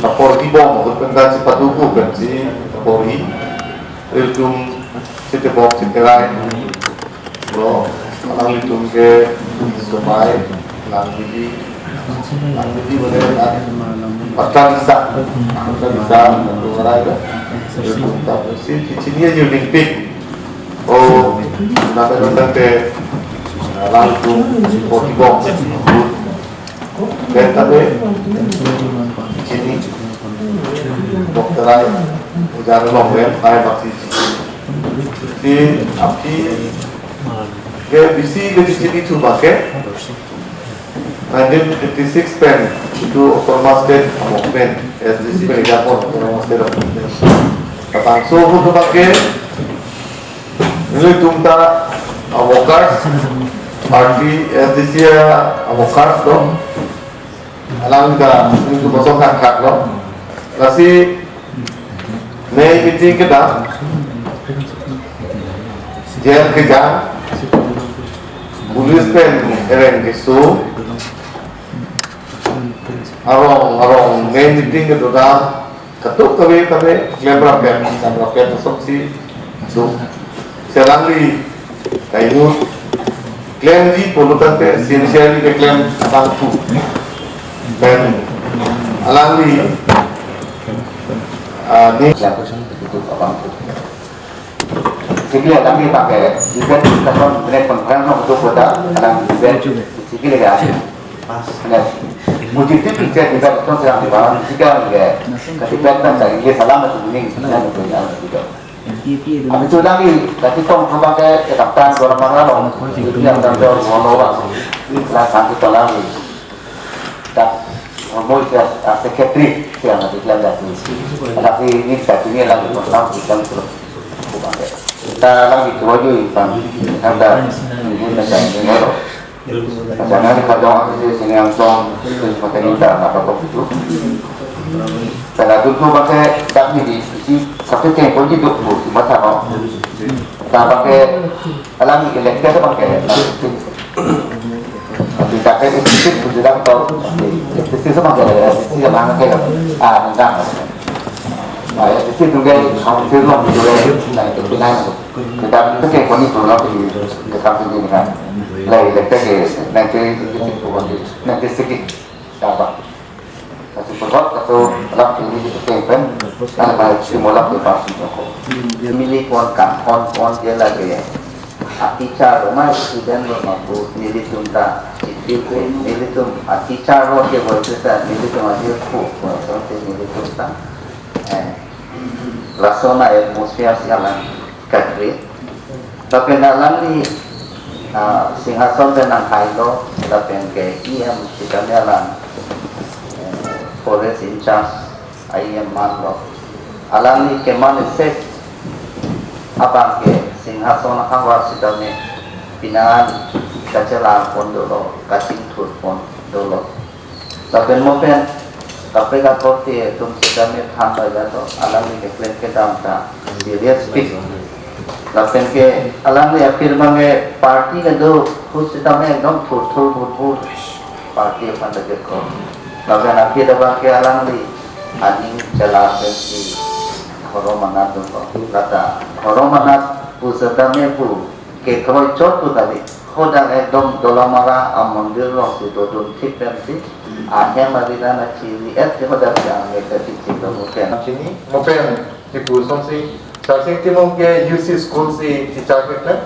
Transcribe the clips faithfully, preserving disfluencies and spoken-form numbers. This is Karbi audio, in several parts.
kaporhi bom ahut pen ta chepaduk pu pensi kaporhi. Ilitum chetebok cheterai lo, alanglitum ke somai, lang bidi, lang bidi mane, ah, patan isa, patan isa, nangtuarai lo. Ilitum ta si chini ayu ningpik. O, nang nang te, ah, alanglitum porhi bom. Pen ta be, chini, doktor ai, ujar long pen, ai bak si chini. Si, aphi, ke bisi ke chini thu bak ke, nineteen fifty-six pen, itum Autonomous State amok pen, S D C pen, ejapon Autonomous State amok pen. Labangso ahut bak ke, nelitum ta, ah, workers, party S D C a workers do. Alang ta nelitum bosong khat khat lo. Lasi, ne meeting kedam, jail kejang, police pen ereng keso, arong, arong, ne meeting kedodam, katuk kave kave, klem rapet, klem rapet asonsi do. Si alangli kainut klemji pulo tangte, sincerely keklem abang thu. Pen alangli, ah, ne, ya, question itu abang thu. Jadi alangli pakai event discussion, internet conference no itu kota, alang event, sigi lagi asik. Nah, mujib itu picture event itu sedang dibahas, sigi lagi, ketika kan dari dia salam itu kuning, kuning itu yang itu. Abi tu lagi, tapi tong rumah ke, ke kapten bola mara lo. Itu yang tanggung jawab bola orang. Ini kelas satu tu lagi. Tak, mau ke, ah, secretary, yang ada di dalam tu. Tapi ini satu ni lagi, bola di dalam tu. Kita lagi tu aja, kan. Ada, ini macam ni, orang. Jangan kajong isi sini langsung terus materi tak apa kok itu. Karena tutu pakai tak ini isi tapi kayak kau itu bu masa no. Tak pakai alam ini lektor pakai. Tapi tak kayak itu itu bilang kau itu itu pakai itu yang kayak ah enggak. Nah, ya itu juga kamu film juga nah itu pinang. Kita itu kayak kau itu loh di dekat ini kan. Lai lektor ke nanti itu nanti sedikit apa. Kasi purbat kato alam ini di P K pen, alam baik si mola ke pas ko. Mili kon kan kon kon dia lagi ya. A teacher lo ma student lo ma pu nelitum ta sipil ko nelitum a teacher lo ke bol ta nelitum a dia ko ko so te nelitum ta. Eh, laso na atmosphere si alam ka create. Lapen alangli ah, Singhason pen nanghailo, lapen ke E M sitame alang, eh, forest in charge, E M manlo. Alangli keman isi abang ke Singhason ahavar sitame pinangan kachelang pon dolo, kachingthur pon dolo. Lapen mo pen kaprek akorte atum sitame than bai jalo, alangli keklem kedam ta serious pik. Lapen ke alangli aphi abang ke party kedo ahut sitame ekdom thurthur burburbur party aphan ta kekro. Lapen aphi abang ke alangli aning chala pensi horom anat dolo. Lata horom anat pu sitame pu kekroi chot pu tadi. Hadak ekdom Dolamara amondir alongsi dodun thik pensi ahem ari dan achiri-et ke hadak si angke kachichilo mo pen. Chini mo pen, si pu asonsi Sarsing Timung ke U C school si teacher keklem.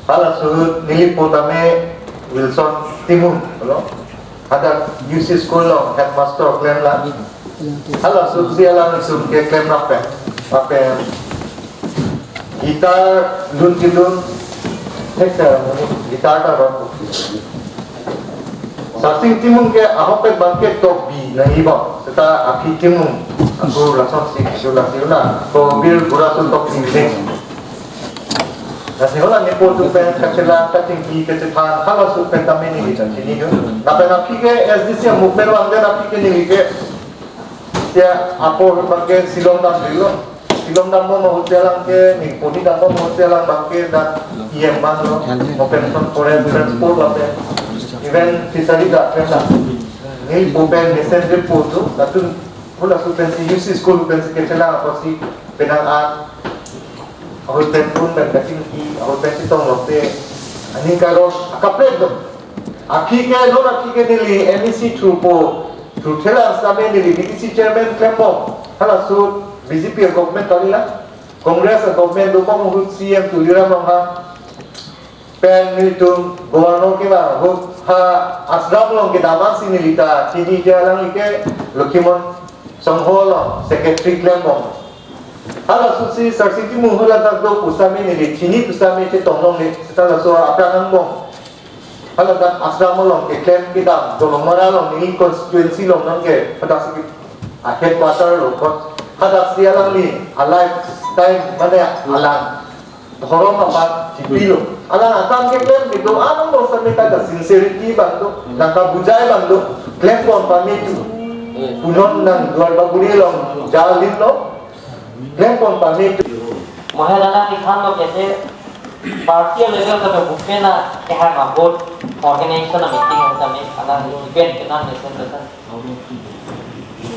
Hala ahut neli po tame Wilson Timung lo. Hadak U C school along headmaster klemlo. Hala ahut si alang itum keklem lapen, lapen guitar lun kelun, thek sa guitar ta ron. Sarsing Timung ke ahokpet abang ke topi nangji bang, seta aphi Timung aku lason si sula sula ko bir gura sun topi ne. Lasi hala nepo atum pen kachelang kachingki kachethan hala ahut pen tame neli chan chini do. Lapen aphi ke S D C movement vangdet aphi ke neli ke sia apor abang ke silom damdetlo. Silom dambom ahut si alang ke neli poni dambom ahut si alang abang ke dak E M manlo. Mo pen son forest transport lapen even fishery dak pen dak. Neli po pen messenger po tu, latum hala ahut pensi U C school pensi kachelang apotsi penang a ahut pen pun pen kachingki, ahut pen chetong lote, aning karon akaprek do. Aphi ke non aphi ke neli M A C through po, through thelang sitame neli B D C chairman klembom. Hala ahut B J P government kali la, Congress government dobom ahut C M Tuliram Ronghang pen nelitum governor kevang ahut ha ashram along kedam si neli ta chini ke alangli ke Lokhimon Songho along secretary klembom. Hala ahut si Sarsing Timung hala dak do pu sitame neli chini pu sitame chetong longle, seta laso aphrang angbong. Hala dak ashram along keklem kedam, Dolamara along neli constituency along nangke, hadak si a headquarter lo kot, hadak si alangli a lifetime mane alang dhorom aphan chipilo. Alang akam keklem kedo anong do sitame ta sincerity abang do, nangkabujai abang do, klempon pame tu. Punon nang Duar Bagori along jalinlo, klempon pame tu. Mohen alangliphan lo kete party level ta movement a kehang ahut organization a meeting ahut tame alangli event kenang nesen nesen.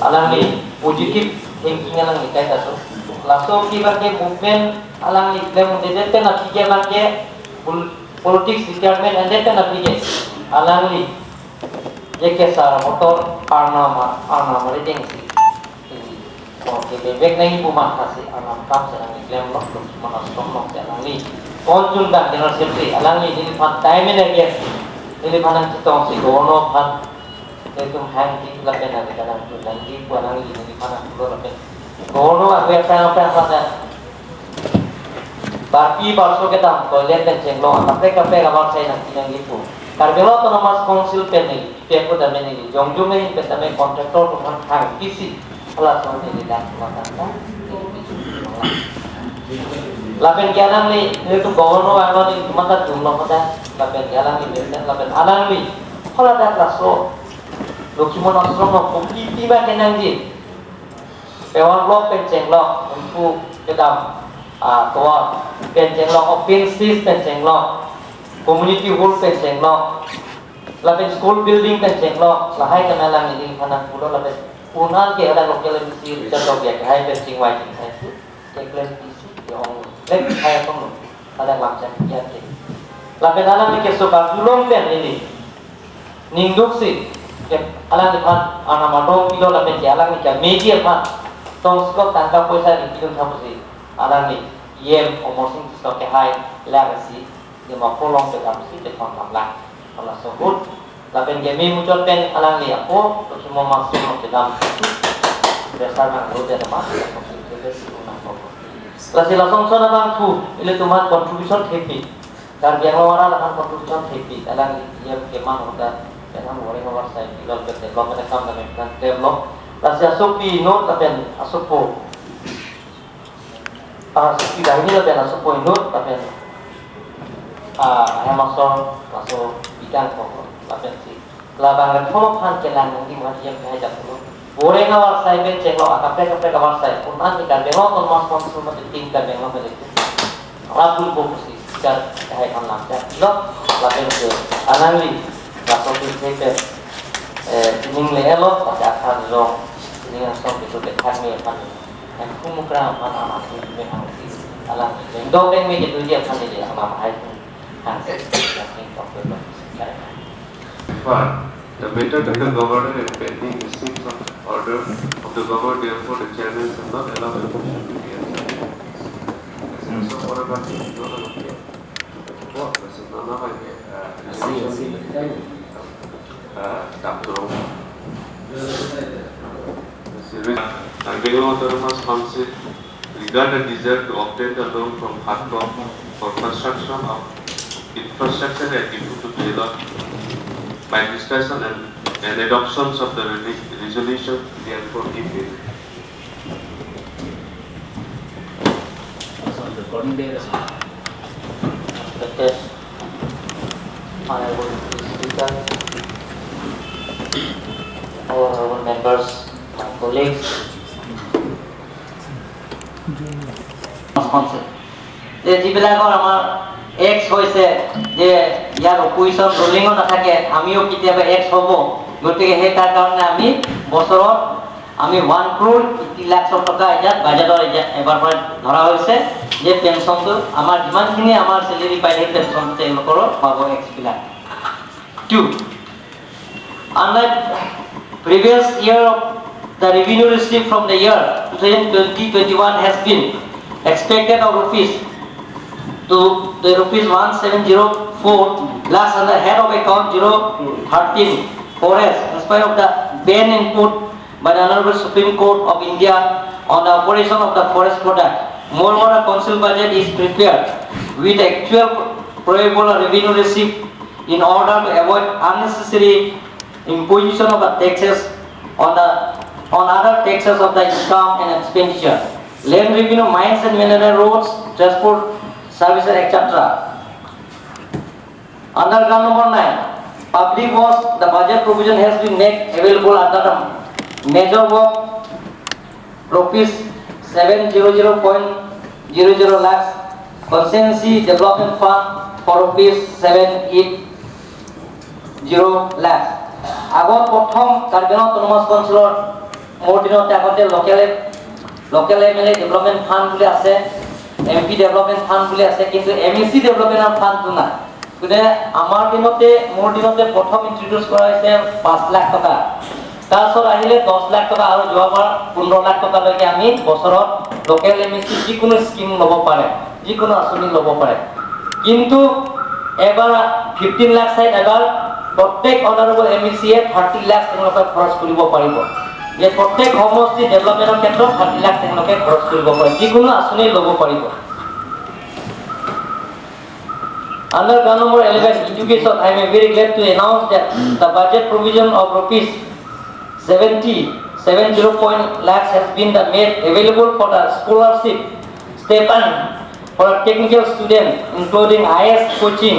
Alangli positive thinking alangli kai ta so. Laso kevang ke movement alangli klem un'edet pen aphi ke abang ke pol-, politics retirement un'edet pen aphi ke alangli je ke sar motor arnam arnam ari dengsi. Oke, bebek nangji pu mantha si arnam akam si alangli klemlo, mana song nok si alangli. Konjung dan general secretary alangli neliphan time and again neliphan nangchetongsi governor aphan nelitum hangji lapen nangli kanang tu nangji pu alangli neliphan nangpulo lapen governor abe apa apa apa dan barpi barso kedam toilet pen chenglong kaprek kaprek abang sai nangji nangji pu. Karbi Anglong Autonomous Council pen neli, pen pu tame neli jongjong neli pen tame contractor atum aphan hangpi si hala ason neli dak mata ta. Lapen ke alangli nelitum governor alangli mata dum lo mata. Lapen alangli, lapen alangli, hala dak laso Lokhimon Ashram along kopi pi ba kenangji. Pehon lok pen chenglok, umpu kedam, ah, tovar pen chenglok, open stage pen chenglok, community hall pen chenglok, lapen school building pen chenglok, lahai keme alangli nangphan pulo lapen un-an ke hadak local M C Richard Tokbi akehai pen chingvai chingvai si keklem pisi ke-ong, klem hai akong lo, hadak lamchak kiat ke. Lapen alangli keso kardulong pen neli ningduk si, ke alangliphan arnam ardom pilo lapen ke alangli ke media aphan tongsekot tangka poisa ni pidun tha pusi alangli E M Amarsing Tisso akehai lak si Dimapur along kedam si kethom damlang. Halaso ahut lapen ke me muchot pen alangli apo Lokhimon Ashram along kedam si besar nanglo de ma. Lasi lason son abangphu ilitum aphan contribution thepi, Karbi Anglong arat aphan contribution thepi, alangli E M keman ahut pen ham boreng avarsai pilo lapen development akam dam-ik nang klemlo. Lasi asopi inut lapen asopo, ah, asopi banghini lapen asopo inut lapen, ah, hem asor laso bidang kok lapen si labang kethom aphan kelang nangji mat E M akehai dak pulo. Boreng avarsai pen chenglok, akaprek kaprek avarsai, un-an ke Karbi Anglong Autonomous Council mate Team Karbi Anglong mate Rabul bo pusi Speaker akehai aphan lamchak pilo, lapen ke alangli laso pinse pen, eh, sining le-etlo, mate asan rong sining ason betul ke thak me aphan, eh, khumukra aphan amat me hangsi, alangli lengdok lengme kedoji aphan neli amat hai hangsi, hangsi tok betul. One, the matter that the governor is pending receipt of order of the governor, therefore the chairman shall not allow the motion to be accepted. As also ordered by the governor of the court, this is none other than, uh, uh, Dr. Karbi Anglong Autonomous Council regard the desire to obtain the loan from HATCOM for construction of infrastructure at Diphu to Dhelwa by discussion and, and adoptions of the re-, resolution therefore given. Recording there is. Request, Honorable Speaker, honorable members, my colleagues, যে যিবিলাকৰ আমাৰ এক্স হৈছে, যে ইয়াৰ অপজিশ্যন ৰুলিঙত নাথাকে, আমিও কেতিয়াবা এক্স হ'ব। গতিকে সেই তাৰ কাৰণে আমি বছৰত আমি ওৱান ক্ৰ'ৰ এইটি লাখছ টকা এতিয়া বাজেটৰ এতিয়া এবাৰ পৰা ধৰা হৈছে, যে পেঞ্চনটো আমাৰ যিমানখিনি আমাৰ চেলেৰী পায়, সেই পেঞ্চনটো তেওঁলোকৰো পাব এক্সবিলাক। Two, unlike previous year, the revenue received from the year two thousand twenty twenty-one has been expected of rupees to the rupees one seven zero four lakhs under head of account zero thirteen forest, in spite of the ban input by the Honorable Supreme Court of India on the operation of the forest product. Moreover, the council budget is prepared with actual probable revenue received in order to avoid unnecessary imposition of the taxes on the, on other taxes of the income and expenditure. Land revenue, mines and mineral, roads, transport services, et cetera. Under ground number nine, public works, the budget provision has been made available under the major work, rupees seven zero zero point zero zero lakhs, constituency development fund for rupees seven eight zero lakhs. আগত প্ৰথম কাৰ্বি আংলং অট'নমাছ কাউন্সিলৰ মোৰ দিনতে আগতে local, local M L এ development fund বুলি আছে, M P development fund বুলি আছে, কিন্তু M A চি ডেভেলপমেণ্ট ফাণ্ডটো নাই। গতিকে আমাৰ দিনতে, মোৰ দিনতে প্ৰথম ইণ্ট্ৰডিউচ কৰা হৈছে পাঁচ লাখ টকা। তাৰ পিছত আহিলে দহ লাখ টকা আৰু যোৱাবাৰ পোন্ধৰ লাখ টকালৈকে আমি বছৰত লোকেল এম এ চি যিকোনো স্কিম ল'ব পাৰে, যিকোনো আঁচনি ল'ব পাৰে। কিন্তু এবাৰ ফিফটিন লাখ চাইড এবাৰ প্ৰত্যেক অনাৰেবল এম এ চিয়ে থাৰ্টি লাখ তেওঁলোকে খৰচ কৰিব পাৰিব। যে প্ৰত্যেক সমষ্টি ডেভেলপমেণ্টৰ ক্ষেত্ৰত থাৰ্টি লাখ তেওঁলোকে খৰচ কৰিব পাৰে, যিকোনো আঁচনি ল'ব পাৰিব। Under ground number eleven, education, I am very glad to announce that the budget provision of rupees seventy, seven zero point lakhs has been the made available for the scholarship stipend for a technical student, including I A S coaching,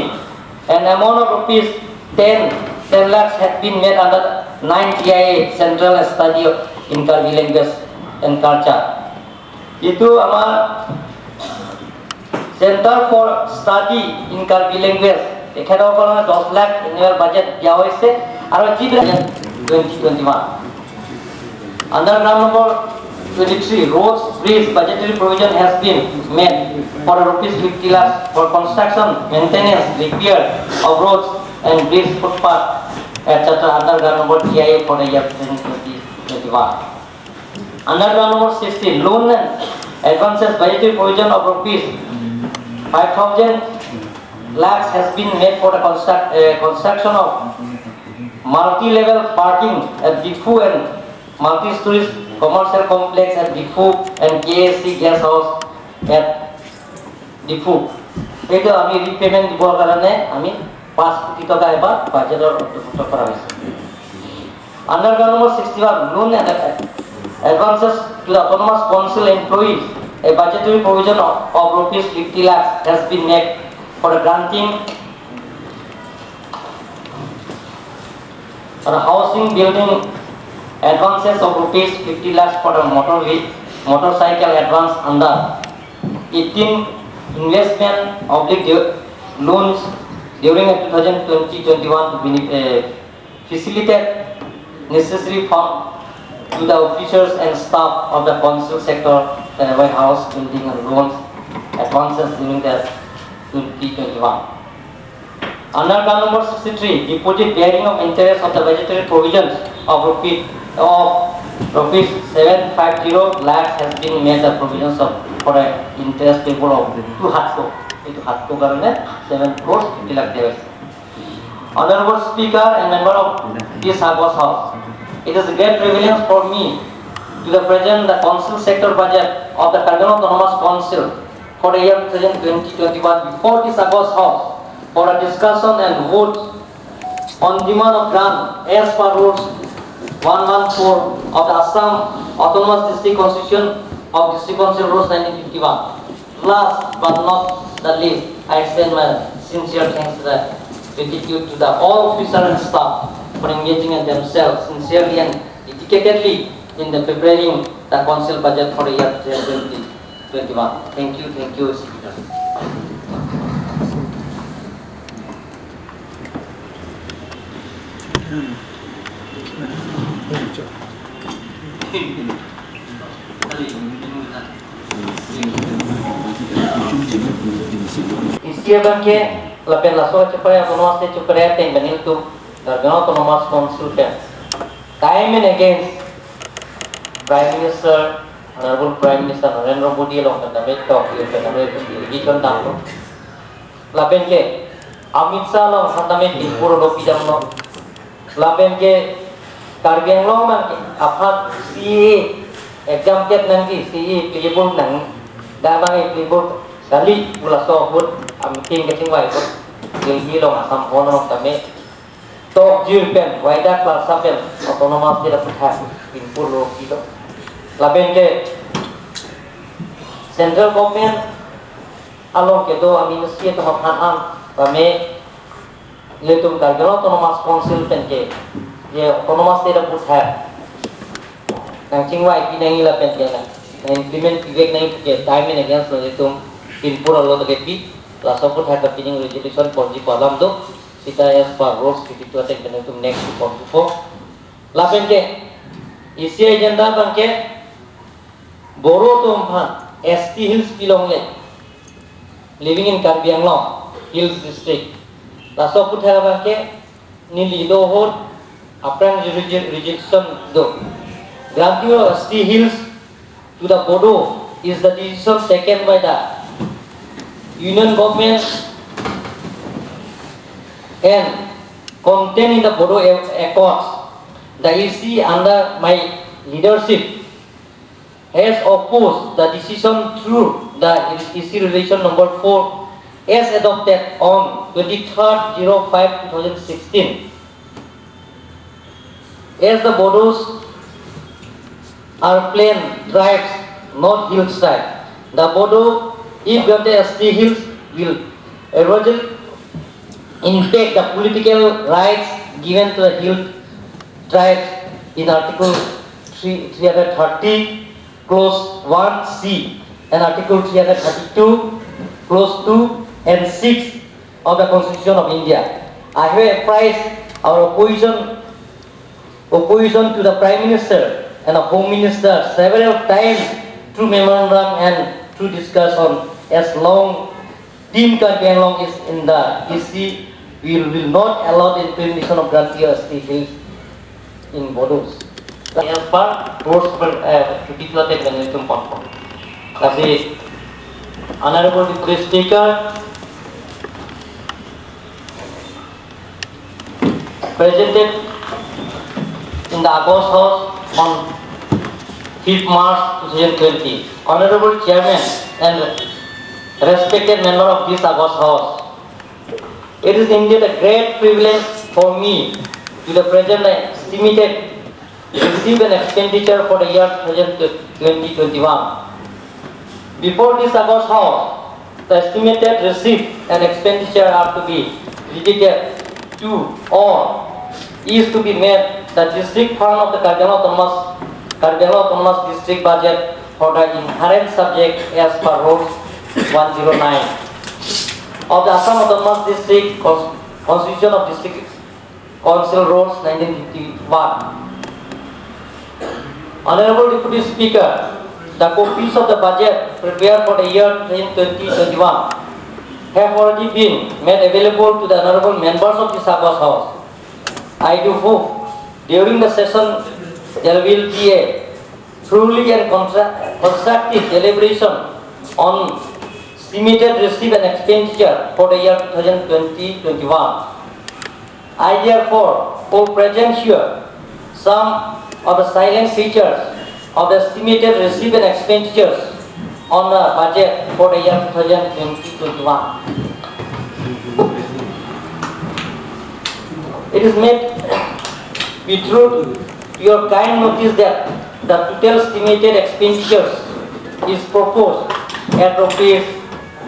An amount of rupees ten, ten lakhs had been made under nine T I A Central Study in Karbi Language and Culture. Jitu amar Center for Study in Karbi Language, তেখেতসকলক দহ lakh annual budget দিয়া হৈছে আৰু যিবিলাক twenty twenty-one. Under ground number twenty-three, roads, bridge, budgetary provision has been made for rupees fifty lakhs for construction, maintenance, repair of roads and bridge, footpath, et cetera under ground number T I A for the year twenty twenty-one. Under ground number sixteen, loan and advances, budgetary provision of rupees five thousand lakhs has been made for the construct, uh, construction of multi-level parking at Diphu and multi-stories commercial complex at Diphu and K A C guest house at Diphu. এইটো আমি ৰিপেমেণ্ট দিবৰ কাৰণে আমি পাঁচ কোটি টকা এবাৰ বাজেটৰ অন্তৰ্ভুক্ত কৰা হৈছে। Under ground number sixty-one, loan and advances to the Autonomous Council employees, a budgetary provision of, of rupees fifty lakhs has been made for the granting or housing building advances of rupees fifty lakhs for the motor ve-, motorcycle advance under eighteen investment oblique du-, loans during two thousand twenty twenty-one to bene-, uh, facilitate necessary fund to the officers and staff of the council sector, uh, warehouse building and loans advances during the twenty twenty-one. Under ground number sixty-three, deposit bearing of interest of the budgetary provisions of rupees, of rupees seven five zero lakhs has been made the provisions of, for a interest payable of two হাতকো, এইটো হাতকো কাৰণে seven crores fifty lakh দিয়া হৈছে। Honorable Speaker and member of this August House, it is a great privilege for me to the present the council sector budget of the Karbi Anglong Autonomous Council for the year two thousand twenty twenty-one before this August House for a discussion and vote on demand of grant as per rules one one four of the Assam Autonomous District Constitution of District Council Rules nineteen fifty-one. Last but not the least, I extend my sincere thanks and gratitude to the all officer and staff for engaging themselves sincerely and dedicatedly in the preparing the council budget for the year twenty twenty-one. Thank you, thank you, Speaker. Isi abangke lapen laso kacheparai Autonomous State cheparai ateng pen ilitum Karbi Anglong Autonomous Council pen time and again Prime Minister, Honorable Prime Minister Narendra Modi along pen tame tok, pen tame delegation damlo. Lapen ke Amit Shah along pen tame Dimapur lo pidamlo. Lapen ke Karbi Anglong abangke aphan C A A exam tet nangji, C A A applicable nang, dak abang applicable kali pu laso ahut a-meeting kachingvai ahut Delhi along Assam Bhavan along tame tokjir pen, waidak klasa pen Autonomous State aputhak Dimapur lo pilo. Lapen ke Central Government along kedo a-ministry atum aphan an tame ilitum Karbi Anglong Autonomous Council pen ke, je Autonomous State aputhak nangchingvai pi nangji lapen ke nang, nang-implement pivek nangji ke time and again lo ilitum Dimapur lo tame pi, laso aputhak kapining resolution ponji pu alam do, sita as per rules fifty-two ateng pen ilitum next ponpo. Lapen ke isi agenda abangke Bodo atum aphan S T Hills pilongle, living in Karbi Anglong Hills District. Laso aputhak abangke neli do ahut aphrang jurisdi-, jurisdiction do. Granting of S T Hills to the Bodo is the decision taken by the Union Government and contained in the Bodo A-, Accords. The E C under my leadership has opposed the decision through the E C Resolution number four as adopted on twenty-third zero five two thousand sixteen. As the Bodos are plain tribes, not hill tribe, the Bodo, if granted S T Hills, will erosion intact the political rights given to the hill tribes in Article three, three hundred thirty, Clause one C, and Article three hundred thirty-two, Clause two and six of the Constitution of India. I have expressed our opposition, opposition to the Prime Minister and the Home Minister several times through memorandum and through discussion. As long Team Karbi Anglong is in the E C, we will not allow the implementation of grantee of S T Hills in Bodos. As per rules, uh, to be floated when we come. Lasi, Honorable Deputy Speaker, presented in the August House on fifth March two thousand twenty. Honorable Chairman and respected member of this August House, it is indeed a great privilege for me to the present estimated receive and expenditure for the year twenty twenty-one. Before this August House, the estimated receipt and expenditure are to be credited to or is to be made the district fund of the Karbi Anglong Autonomous, Karbi Anglong Autonomous District budget for the inherent subject as per Rules one zero nine of the Assam Autonomous District Cons-, Constitution of District Council Rules nineteen fifty-one. Honorable Deputy Speaker, the copies of the budget prepared for the year twenty twenty-one have already been made available to the honorable members of this August House. I do hope during the session there will be a truly and constru-, constructive deliberation on estimated receipt and expenditure for the year two thousand twenty twenty-one. I therefore call present here some of the salient features of the estimated receipt and expenditures on the budget for the year two thousand twenty twenty-one. It is made with truth to your kind notice that the total estimated expenditures is proposed at rupees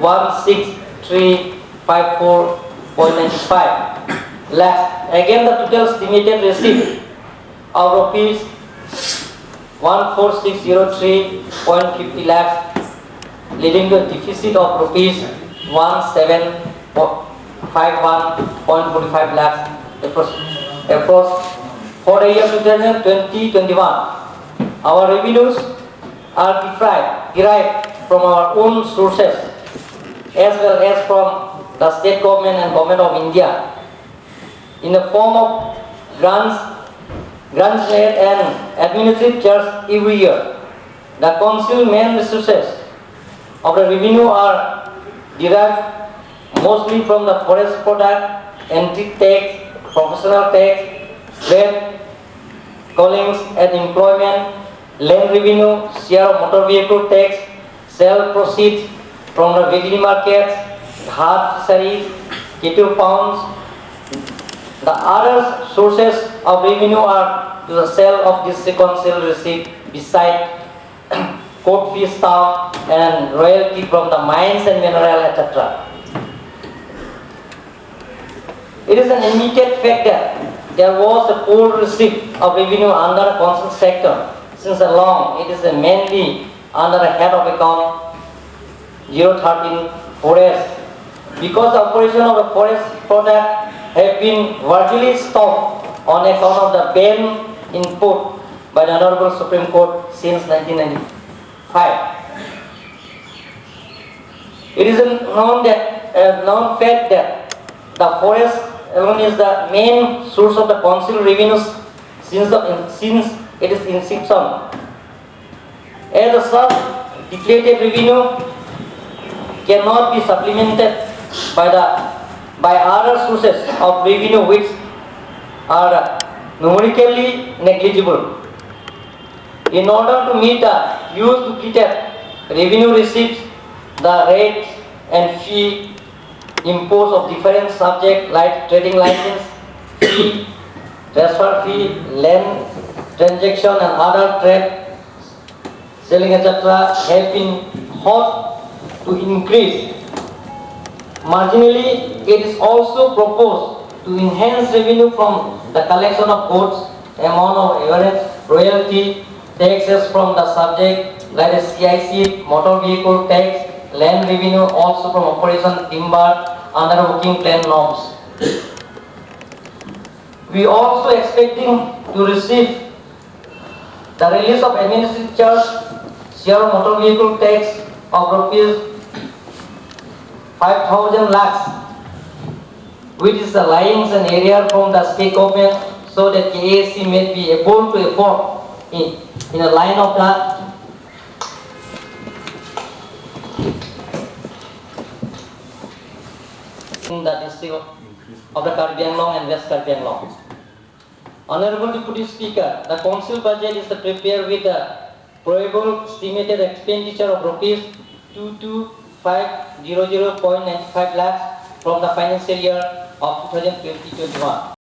one six three five four point nine five lakhs. Again, the total estimated receipt of rupees one four six zero three point fifty lakhs, leading to a deficit of rupees one seven five one point forty-five lakhs approx, approx for the year two thousand twenty twenty-one. Our revenues are derived, derived from our own sources as well as from the state government and government of India in the form of grants, grants made and administered charge every year. The council main resources of the revenue are derived mostly from the forest product, entry tax, professional tax, trade, callings and employment, land revenue, share of motor vehicle tax, sale proceeds from the weekly markets, ghat fisheries, cattle ponds. The other sources of revenue are to the sale of district council receipt beside court fee stamp and royalty from the mines and mineral, et cetera. It is an immediate fact that there was a poor receipt of revenue under the council sector since long. It is mainly under the head of account zero thirteen forest. Because the operation of the forest product have been virtually stopped on account of the ban imposed by the Honorable Supreme Court since nineteen ninety-five. It is a known that, a known fact that the forest alone is the main source of the council revenues since the, since its inception. As the such depleted revenue cannot be supplemented by the, by other sources of revenue which are numerically negligible. In order to meet the huge depleted revenue receipts, the rates and fee imposed of different subjects like trading license fee, transfer fee, land transaction and other trade selling, et cetera have been thought to increase Marginally, it is also proposed to enhance revenue from the collection of goods, amount of average royalty, taxes from the subject, like the C I C, motor vehicle tax, land revenue, also from operation timber under working plan norms. We also expecting to receive the release of administrative charge, share of motor vehicle tax of rupees five thousand lakhs, which is the lying in arrear from the state government, so that K A A C may be able to afford in, in a line of that. In the district of the Karbi Anglong and West Karbi Anglong. Honorable Deputy Speaker, the Council budget is prepared with the probable estimated expenditure of rupees two two five zero zero point nine five lakhs from the financial year of two thousand twenty twenty-one.